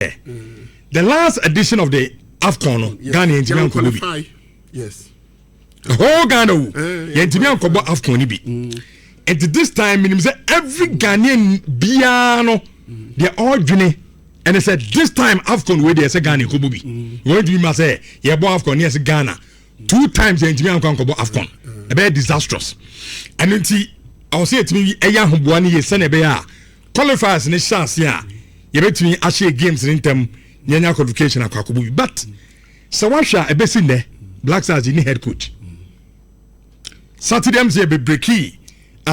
The last edition of the AFCON no, Ghana yɛntumi ankɔbɔ bi. The whole Ghana o, yɛntumi ankɔbɔ AFCON ni bi. Nti this time minim sɛ every Ghanaian biara no deɛ ɔredwene ɛne sɛ this time AFCON wei deɛ ɛsɛ Ghana ɛkɔbɔ bi. Wɔn ntumi ma sɛ yɛbɔ AFCON ne yɛsɛ Ghana two times yɛntumi ankɔ AFCON, ɛbɛyɛ disastrous. Ɛno nti ɔwɔ sɛ yɛtumi ɛyɛ ahoboa no yie sɛnea ɛbɛyɛ a qualifiers ne hyɛ ase a, yɛbɛtumi ahyɛ games ne ntɛm, yɛnya qualification akɔ akɔbɔ bi. But sɛ woahwɛ a, ɛbɛsi nnɛ Black Stars ni head coach. Saturday m sɛ yɛbɛbreak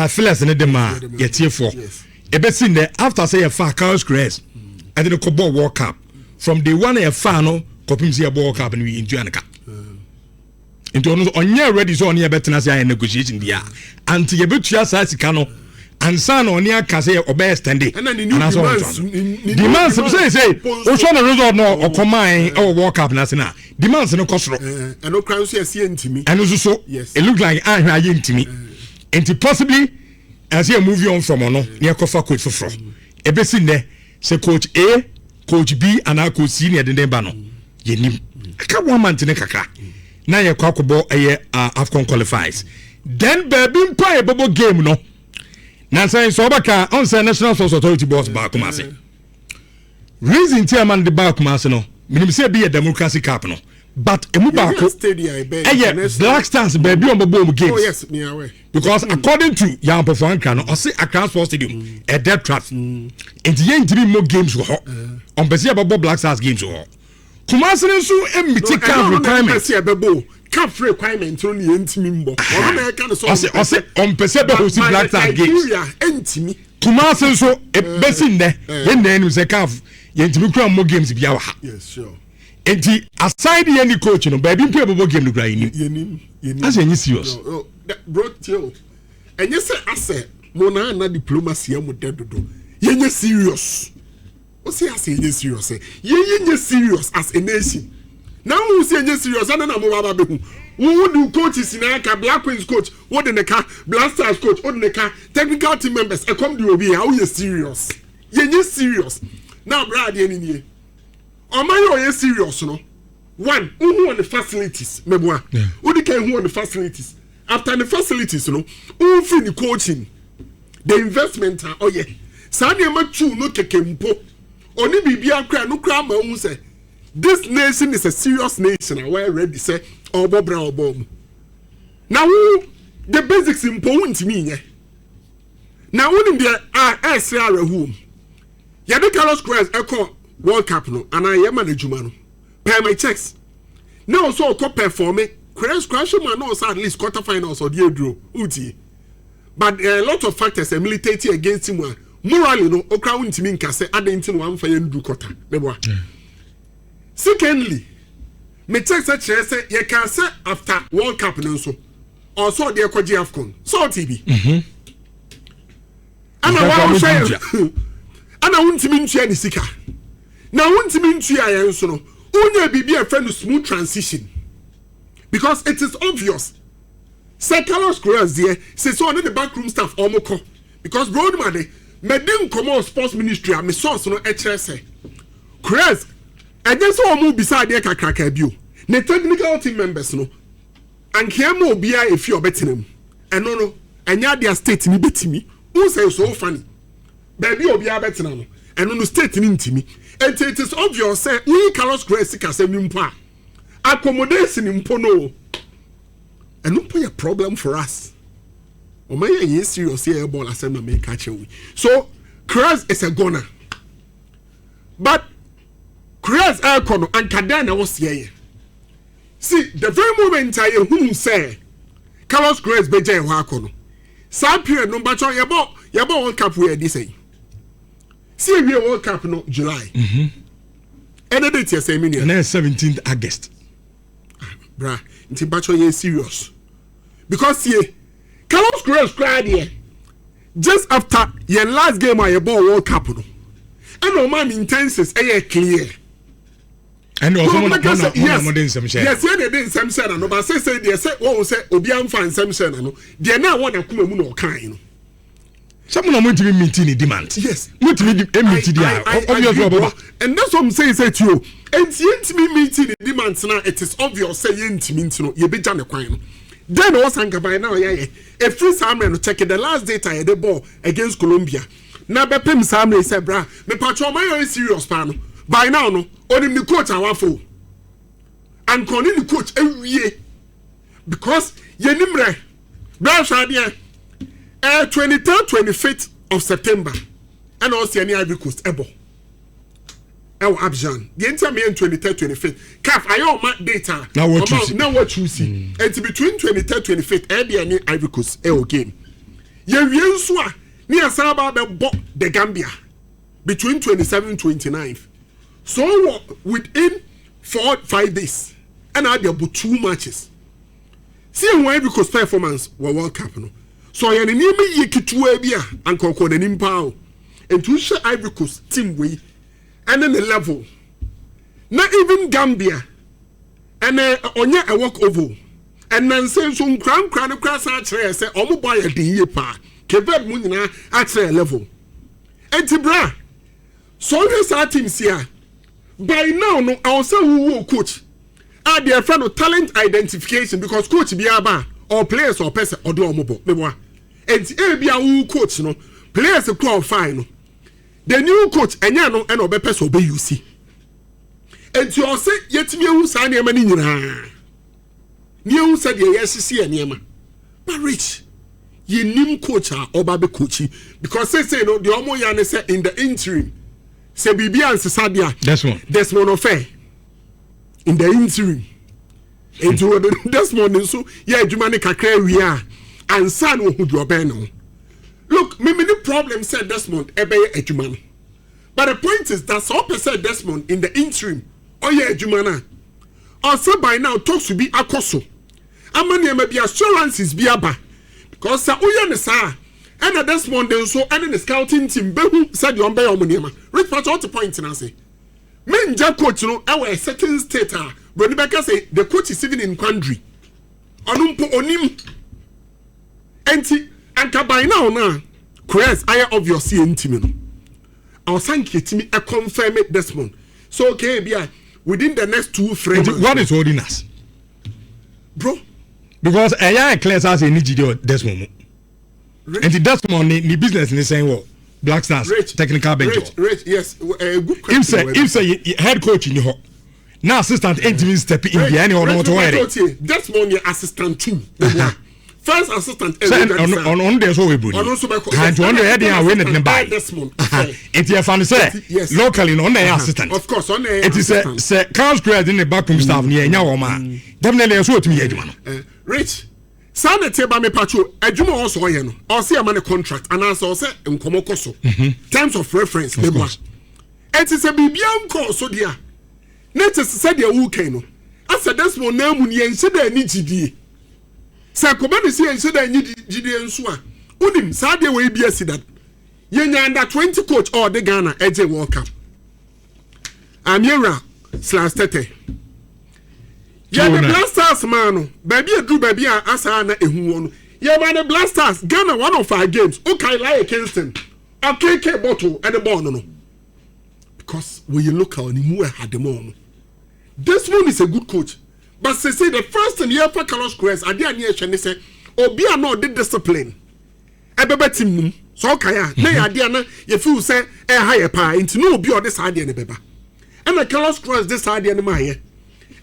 feelers ne de ma yɛtiefoɔ. Ɛbɛsi nnɛ, after sɛ yɛfa Carlos Queiroz ɛde ne kɔbɔ World Cup, from day one a yɛfa no kɔpem sɛ yɛbɔ World Cup no, yɛntua ne ka. Nti ɔno nso ɔnyɛ ready sɛ ɔne yɛbɛtena se ayɛ negotiation bia anti yɛbɛtua saa sika no ansa na ɔne aka sɛ ɔbɛyɛ extend. Ɛna ne new anaasɛ demands, ɔntoa so. ne new Demands sɛ mpo nso. wohwɛ ne result no ɔkɔmae ɛwɔ World Cup no ase no a, demands no kɔ soro. Ɛno kora nso yɛsi yɛ ntumi. Ɛno nso so it look like ahwɛ ayɛ ntumi, nti possibly ɛsɛ yɛ move on from ɔno na yɛkɔfa coach foforɔ. Ɛbɛsi nnɛ sɛ coach A, coach B anaa coach C ne yɛde ne ba no, yɛnim aka one month ne kakra na yɛkɔ akɔbɔ ɛyɛ AFCON qualifiers. Then baabi mpo a yɛbɛbɔ game no, nansan sɛ ɔbɛka ɔn sɛ National Sports Authority boss baa Kumase. Reason ti a ma no de baa Kumase no, menim sɛ ebi yɛ Democracy Cup no, but emu baako ɛyɛ Black Stars baabi a wɔbɛbɔ wɔn games. Oh yes, me aware. Because according to Yaw Ampofo Ankrah no, ɔse Accra Sports Stadium ɛdɛ trap, nti yɛn ntumi mmɔ games wɔ hɔ. Ɔmpɛ sɛ yɛbɛbɔ Black Stars games wɔ hɔ. Kumase no nso meet CAF requirement. Ɛsɛ ɛbɛbɔ CAF requirement no ni yɛn ntumi mbɔ. Ɔno na ɛka ne sɛ ɔse ɔmpɛ sɛ bɛ host Black Stars games. Criteria ɛntumi. Kumase nso bɛsi nnɛ, yɛn nyinaa nim sɛ CAF yɛn ntumi kura mmɔ games bi wɔ ha. Nti aside yɛn ni coach no, baabi mpo yɛbɛbɔ game no kura yɛn nim. Yɛnim, yɛnim. Asɛ yɛn serious. No, no, bro, tie o, ɛnyɛ sɛ asɛ mo na ana diplomacy mu dɛ dodo. Yɛnyɛ serious o, si asɛ yɛnyɛ serious ɛ, yɛnyɛ serious as a nation na wo si yɛnyɛ serious. Ɛna na mo ba ba bɛhu wo de coaches na aka Black Queens coach, wo de ne ka Black Stars coach, wo de ne ka technical team members, ɛkɔm de obi a woyɛ serious. Yɛnyɛ serious na abira adeɛ ni nie. Ɔman yɛ ɔyɛ serious no, one, wohu wɔ ne facilities mɛboa. Wodi kan hu wɔ ne facilities. After ne facilities no, wohu firi ne coaching, the investment a ɔyɛ saa nneɛma tu no kɛkɛ mpo, ɔne biribi akora no kora ama wohu sɛ this nation is a serious nation a wɔyɛ ready sɛ ɔbɔ bra ɔbɔ mu. Na wo the basics mpo wo ntumi nyɛ na wonim deɛ a ɛsere awerɛhoɔ mu. Yɛde Carlos Queiroz ɛkɔ World Cup no anaa yɛma no adwuma no, per my checks na ɔsɛ ɔkɔ perform. Queiroz kora hwɛ mu a, na ɔsɛ at least quarter finals ɔde aduro wotie, but a lot of factors are militating against him a morally no okura wontumi nka sɛ adan nti na wamfa yɛn duru quarter meboa. Secondly, me check sɛ kyerɛ sɛ yɛka sɛ after World Cup no nso ɔsɛ ɔde ɛkɔgye AFCON sɛ ɔte bi ɛna wɔahwɛ yɛn ɛna wontumi ntua ne sika na wontumi ntua yɛn nso no, wonya biribi a ɛfrɛ no smooth transition, because it is obvious sɛ Carlos Queiroz deɛ sɛ ɔne ne backroom staff ɔmo kɔ, because bro ma de mɛdi nkɔmɔ sports ministry a me source no ɛkyerɛ sɛ Queiroz ɛnyɛ sɛ ɔmo bisa adeɛ kakraka bi o. Ne technical team members no ankea ma obiara efi ɔbɛtena mu. Ɛno no ɛnyɛ adeɛ a state ni bɛtumi n sɛ so funny baabi a obiara bɛtena no, ɛno no state ni ntumi. Nti it is obvious sɛ woyi Carlos Queiroz sikasɛm ni mpo a, accommodation mpo no, ɛno mpo yɛ problem for us. Ɔman yɛ yɛn serious yɛ bɔɔl asɛm na mɛka kyerɛ wo. So Queiroz is a goner, but Queiroz ɛɛkɔ no anka dan na ɛwɔ seɛ yɛ. See, the very moment a yɛhunu sɛ Carlos Queiroz bɛgya yɛn hɔ akɔ no, saa period no mbakyɛw yɛbɔ World Cup wɔ yɛde sɛn si ewie World Cup no July ɛnɛ date yɛ sɛn, mi nua? Ɛnɛ 17th August. Bra, nti mbakyɛw yɛ serious because sie Carlos Queiroz koraa deɛ, just after yɛn last game a yɛbɔ World Cup no, ɛna ɔmaa ne intentions ɛyɛ clear. Ɛne ɔsɔ mo na mo na mo de nsɛm hyɛ. Yes, yɛn de nsɛm hyɛ n'ano ba sɛ deɛ sɛ wɔn sɛ obi anfa nsɛm hyɛ n'ano deɛ na ɛwɔ n'akoma mu na ɔkan no. Sɛ mo na mo ntumi meet ne demand. Yes. Mo ntumi di meet di a, obvious ɔbɛba. And that's what I'm saying, sɛ ti o, nti yɛntumi meet ne demands na it is obvious sɛ yɛntumi, nti no yɛbɛgya ne kwan no. Then na ɔsan kaban na ɔyɛ yɛ efiri saa mmerɛ no, check the last date a yɛde ball against Colombia na bɛpem saa mmerɛ sɛ bra mepatwa ɔman yɛ serious paa no, by now no onim ne coach awafo anka ɔne ne coach awie, because yɛnim mmerɛ bra hwɛ adeɛ 23rd, 25th of September ɛna ɔsi ɛne Ivory Coast ɛbɔ ɛwɔ Abidjan. Deɛ nti a meyɛ 23rd, 25th, CAF ayɛ ɔma date a na wɔ choose. Na wɔ choose. Nti between 23rd, 25th ɛyɛ deɛ ɛne Ivory Coast ɛwɔ game. Yɛwie nso a, ne yɛsan ba abɛbɔ the Gambia between 27, 29th. So wɔ within 4, 5 days ɛna ade abɔ two matches. Si ehu Ivory Coast performance wɔ World Cup no so, ɔyɛ ne nneɛma yie ketewa bi a anka ɔkɔ n'anim paa o. Nti wohyɛ Ivory Coast team wei ɛne ne level na even Gambia ɛnɛ ɔnyɛ a walk over. Ɛnanse nso nkura nkura no kura san akyerɛ yɛ sɛ ɔmo bɔ ayɛ den yie paa. Cape Verde mu nyinaa akyerɛ yɛ level. Nti bra sɛ ɔhwɛ saa team si a, by now no ɛwɔ sɛ wuwo coach a deɛ ɛfɛ no talent identification, because coach biara ba a, ɔ players a ɔpɛ sɛ ɔde ɔmo bɔ meboa. Nti ebi a wo coach no players kura ɔfine no, the new coach ɛnyɛ no ɛna ɔbɛpɛ sɛ ɔbɛ use. Nti ɔsɛ yɛtumi ehu saa nneɛma no nyinaa ne ehu sɛ deɛ yɛsisi yɛ nneɛma. But Rich, yɛnim coach a ɔba bɛ coach, because sese no deɛ ɔmo yɛ ne sɛ in the interim, sɛ biribi ansesa deɛ a, Desmond. Desmond Ofei in the interim. Nti wɔde Desmond nso yɛ adwuma ne kakra awie a, ansa na ohun deɛ ɔbɛn ne ho. Look, mimi ni problem sɛ Desmond ɛbɛyɛ adwuma no, but the point is that sɛ ɔpɛ sɛ Desmond in the interim ɔyɛ adwuma no a, ɔsɛ by now talks bi akɔ so ama nneɛma bi, assurances bi aba, because sɛ woyɛ ne saa, ɛna Desmond nso ɛne ne scouting team bɛhu sɛdeɛ ɔmbɛyɛ ɔmo nneɛma. Rich Patrick, ɔte point na ase mengya coach no ɛwɔ a certain state a broni bɛka sɛ the coach is even in quandary. Ɔno mpo onim. Nti anka by now na Qurex ayɛ obvious yɛ ntimi no, ɔsan ketimi ɛconfirm Desmond so, okay, bi a within the next 2, 3 months. What is holding us? Bro. Because ɛyɛ ayɛ clear sɛ ɛni gidi wɔ Desmond mu. Nti Desmond ne business ne sɛn wɔ Black Stars Rich, technical bench Rich, hɔ? Rich, yes, good question. If sɛ head coach ni hɔ na assistant ntumi step in bia, ɛne ɔno ɔtɔ hɔ yɛ dɛ. Desmond yɛ assistant two, first assistant. Sɛ ɔno deɛ sɛ ɔyɛ broni. Ɔno nso bɛkɔ. Nti ɔno deɛ ɛdeɛ a wei ne ne ba. Desmond. Nti ɛfa no sɛ locally no, ɔno na ɛyɛ assistant. Of course, ɔno yɛ Nti sɛ Carlos Queiroz de ne backroom staff ni ɛnya wɔn a, definitely ɛso otumi yɛ adwuma no. Rich, saa na tie ba, mi patro adwuma a ɔsɔ ɔyɛ no, ɔsɛ ɛma ne contract anaasɛ ɔsɛ nkɔmɔ kɔ so, terms of reference ne boa. Eti sɛ biribiara nkɔɔ so deɛ a, ne te sɛ deɛ wɔɔkɛn no asɛ Desmond nan mu no, yɛn nhyɛ dɛ ani gyidie sɛ kɔba ne si yɛn nhyɛ dɛ ani gyidie nso a, wonim saa deɛ wɔ ebi asi da. Yɛnya under 20 coach a ɔde Ghana ɛgye World Cup, Amiewura Sellas Tetteh. Yɛde Black Stars maa no baabi eduru baabi a asa na ehu wɔ no, yɛma ne Black Stars Ghana one of our games. Okay, Laryea Kingston ɔkeke bottle ɛde bɔɔl no, because wɔyɛ local ne mu ɛha de mɔɔ no. Desmond is a good coach, but sese the first thing yɛfa Carlos Queiroz adeɛ a ne yɛhwɛ ne sɛ obi a na ɔde discipline ɛbɛbɛ team no mu. Sɛ ɔkae a, na yɛ adeɛ a na yɛfeel sɛ ɛha yɛ paa. Nti na obi a ɔde saa adeɛ no bɛba, ɛna Carlos Queiroz de saa adeɛ no maa yɛ.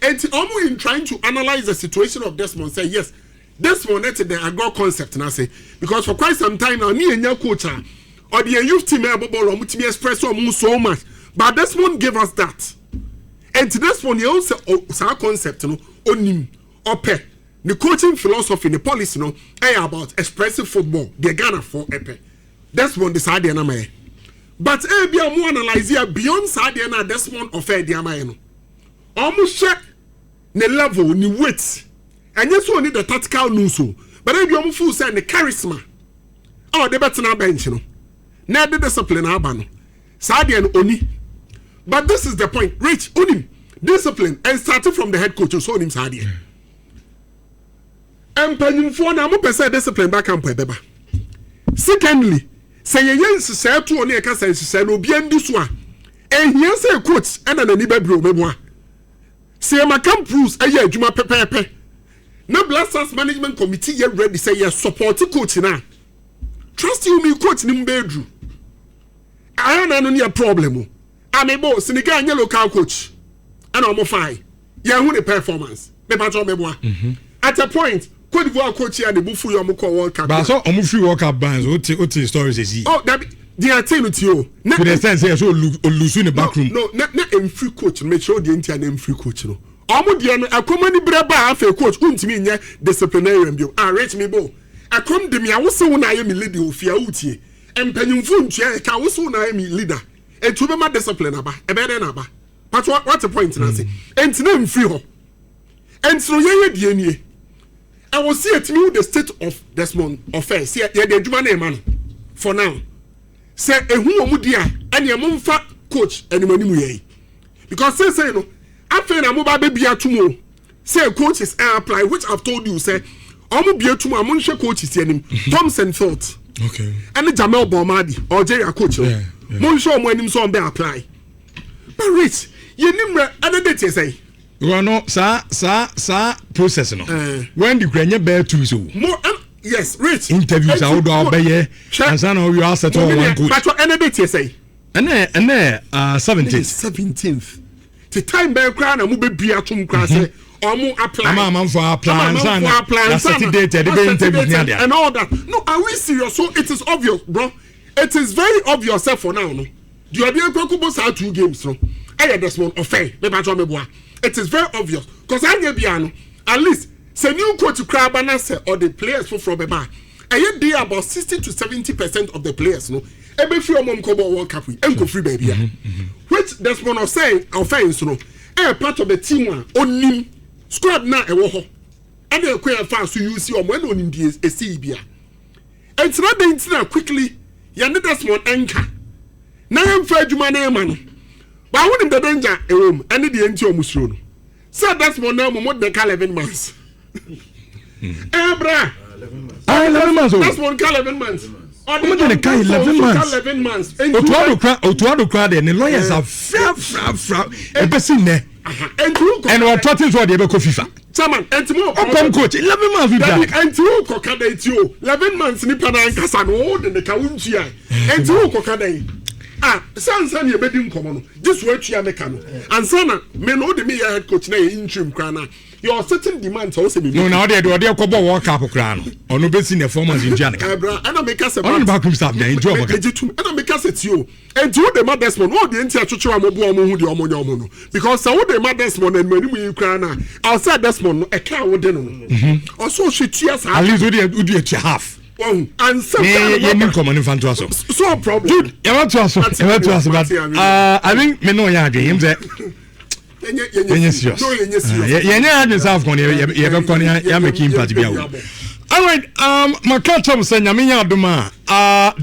Nti ɔmo in trying to analyse the situation of Desmond say yes, Desmond ɛte the agorɔ concept na se, because for quite some time now ne yɛn nya coach a ɔde yɛn youth team ɛbɔ bɔɔl, ɔmo tumi express ɔmo so much, but Desmond gave us that. Nti Desmond yɛn sɛ saa concept no onim, ɔpɛ ne coaching philosophy, ne policy no ɛyɛ about expressive football deɛ Ghana fo ɛpɛ. Desmond de saa deɛ no ama yɛ, but ebi a ɔmo analyse ya beyond saa deɛ no a Desmond ɔfɛ de ama yɛ no, ɔmo hyɛ ne level, ne weight, ɛnyɛ sɛ ɔne the tactical nous o, but ebi ɔmo feel sɛ ne charisma a ɔde bɛtena bench no na ɛde discipline aba no, saa deɛ no oni. But this is the point, Rich, onim discipline and starting from the head coach so onim saa deɛ. Mpanyinfoɔ na mo pɛ sɛ discipline ba camp, ɛbɛba. Secondly, Sɛ yɛyɛ nhyehyɛe to ne yɛka sɛ nhyehyɛe no obiara ndi so a, ehia sɛ coach ɛna n'ani bɛbere ɔmɛboa. Sɛ yɛma camp rules ɛyɛ adwuma pɛpɛɛpɛ na Black Stars management committee yɛ ready sɛ yɛ support coach na, trust you me, coach ni mu bɛɛ duru ayɛ na no ne yɛ problem o. Amebo Senegal nyɛ local coach ɛna ɔmo fine yɛn ho ne performance mepa kyɛw, meboa? At a point, Cote d'Ivoire coach yɛ ne bu fu yɛ ɔmo kɔ World Cup. Baasa ɔmo firi World Cup ban so wote stories esi. Oh dabi, deɛ ate no ti o. Na to the extent sɛ yɛ sɛ olusu ne back room. No, na emfiri coach no. Mekyerɛ o, deɛ nti a na emfiri coach no, ɔmo deɛ no ɛkɔm ani brɛ ba. Afei coach ntumi nyɛ disciplinarian bio. Ah, rich mi bo ɛkɔm de mi a wosi wo na ayɛ mi leader ofia, wotie mpanyinfo ntua ɛka wosi wo na ayɛ mi leader, etu bɛma discipline aba, ɛbɛyɛ dɛ na aba pato. What point na se enti na emfiri hɔ? Enti no yɛyɛ deɛ nie, ɛwɔ si etimi wo the state of Desmond Offei si yɛde adwuma na ɛma no for now. Sɛ ehu wɔn mu di a, ɛnea mo nfa coach anim anim yɛ yi, because sɛsɛn no afei na mo ba bɛ bi atum o sɛ coaches ɛ apply, which I have told you sɛ ɔmo bi atum a, mo nhwɛ coaches yɛ anim, Thompson Felt ɛne Jamel Belmadi, Algeria coach no. Mo nhwɛ ɔmo anim sɛ ɔmo bɛ apply. But rich, yɛ nim rɛ ɛne date yɛ sɛn? Because no saa process no when the kura nye bɛɛ 2 weeks o. Mo yes, rich. Interviews ahodoɔ a ɔbɛyɛ ansa na ɔyɛ asɛtɔ on one coach. Patro, ɛne date yɛ sɛn? Ɛnɛ 17th. 17th te time bɛɛ koraa na mo bɛ bi atum koraa sɛ ɔmo apply. Ama amanfo apply ansa na yasɛte date ɛde bɛ interviews ni adeɛ. And all that no, are we serious? So it is obvious, bro, it is very obvious sɛ for now no, deɛ ɔde ekɔ bɔ saa two games no ɛyɛ Desmond Offei. Mepa kyɛw, meboa? It is very obvious cause anya bia no, at least sɛ new coach koraa ba na sɛ ɔde players foforɔ bɛba a, ɛyɛ dey about 60 to 70% of the players no ebefiri ɔmo nkɔbɔ World Cup yi nkofiri baabi a, which Desmond Offei nso no ɛyɛ part of the team a onim squad na ɛwɔ hɔ, ɛna ɛkɔ yɛn fa so use ɔmo, ɛna onim deɛ esi yi bia. Ntina de ntina quickly yɛne Desmond ɛnka na yɛmfa adwuma no ɛma no baawo nim the danger ɛwɔ mu, ɛne deɛ nti ɔmo suro no sɛ Desmond na mo de ka 11 months ɛbra. Ah, 11 months o. Desmond ka 11 months. Ɔmo de ne ka 11 months. 11 months. Otto Addo kura deɛ ne lawyers afrafrafra ebesi nnɛ. Nti wo kɔ ɛna ɔtɔ sɛ ɔde ɛbɛkɔ FIFA. Chairman, nti mo ɔpɔm coach 11 months bi dabi bia. Nti wo kɔ ka da ti o, 11 months nipa na nkasa no o de ne ka wo ntua, nti wo kɔ ka da yi ah sansa ni ebedi nkɔmɔ no gye so atua ne ka no ansa na me no o de me yɛ head coach na yɛ interim kora na your certain demands a o sɛ mi. No, na ɔde ɛkɔbɔ World Cup kura no, ɔno bɛsi ne 4 months ntua ne ka. Ɛbra, ɛna mi ka sɛ ɔno ne backroom staff na ntua ɔmo ka. Megye tum, ɛna mi ka sɛ ti o, nti wo de ma Desmond wo deɛ nti atwitwi a mo bu ɔmo ho deɛ ɔmo nyɛ ɔmo no, because sɛ wo de ma Desmond anim anim yi kura na ɔsɛ Desmond no ɛka a wo de no ɔsɛ ɔhwɛ tua saa. At least wode atua half. Wɔn ansa. Ne yɛ ni nkɔmɔ ne nfa ntoa so. So problem. Dude, yɛbɛtoa so, yɛbɛtoa so, but I think me ne ɔyɛ adwene yɛm sɛ yɛnyɛ serious. No, yɛnyɛ serious. Yɛnyɛ adwene sɛ AFCON yɛbɛkɔ ne yɛamake impact bi awo. Alright, maka kyɛm sɛ Nyame nyɛ adom a